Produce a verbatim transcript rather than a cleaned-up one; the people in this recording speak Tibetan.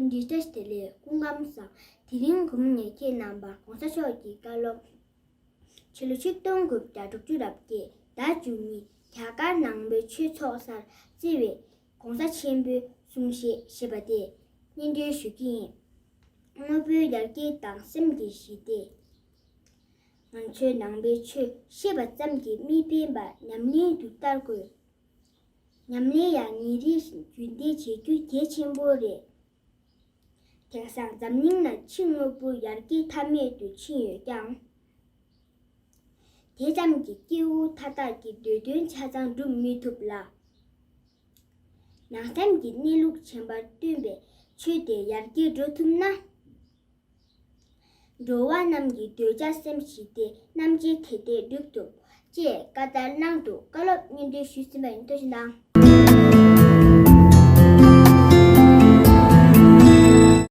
འདི་ལྟ་སྟེ་ལས་སྐུ་ཁམས་བཟང་། དེ་རིང་གོང་ནས་ཁྱེད་རྣམ་པར་གོང་ས་མཆོག་གི་བཀའ་སློབ། ཕྱི་ལོ་ཆིག་སྟོང་དགུ་བརྒྱ་དྲུག་ཅུ་རེ་བརྒྱད་ཟླ་བཅུ་གཉིས་རྒྱ་གར་ནང་པའི་ཆོས་ཚོགས་སར་བརྩི་བའི་གོང་ས་ཆེན་པོའི་གསུང་བཤད་ཞེས་པ་དེ་སྙན་སྒྲོན་ཞུ་གི་ཡིན། དངོས་པོའི་ཡར་རྒྱས་དང་སེམས་ཀྱི་ཞི་བདེ། ང་ཚོའི་ནང་པའི་ཆོས་ཤེས་པ་ཙམ་གྱིས་མི་ཕན་པར་ཉམས་ལེན་དུ་བསྟར་དགོས། ཉམས་ལེན་ཡང་ཉིན་རེ་བཞིན་རྒྱུན་ལྡན་བྱེད་རྒྱུ་གལ་ཆེན་པོ་རེད། དེང་སང་འཛམ་གླིང་ན་ཕྱི་དངོས་པོ་ཡར་རྒྱས་ཐབས་མེད་དུ་ཕྱིན་ཡོད་ཀྱང་། དེ་ཙམ་གྱིས་སྐྱེ་བོ་མཐའ་དག་གི་འདོད་དོན་ཆ་ཚང་འགྲུབ་མི་ཐུབ་ལ། ནང་སེམས་ཀྱི་གནས་ལུགས་ཆེན་པར་སྟོན་པའི་ཆོས་དེ་ཡར་རྒྱས་འགྲོ་ཐུབ་ན། འགྲོ་བ་རྣམས་ཀྱི་འདོད་ཆགས་སེམས་ཞི་བདེ་རྣམ་འབྱེད་དེ་ལྟར་འགྲུབ་ཐུབ་ཅེས་བཀའ་ལྟར་གནང་འདུག་བཀའ་སློབ་སྙན་སྒྲོན་ཞུས་ཟིན་པ་ཡིན། ཐུགས་རྗེ་གནང་།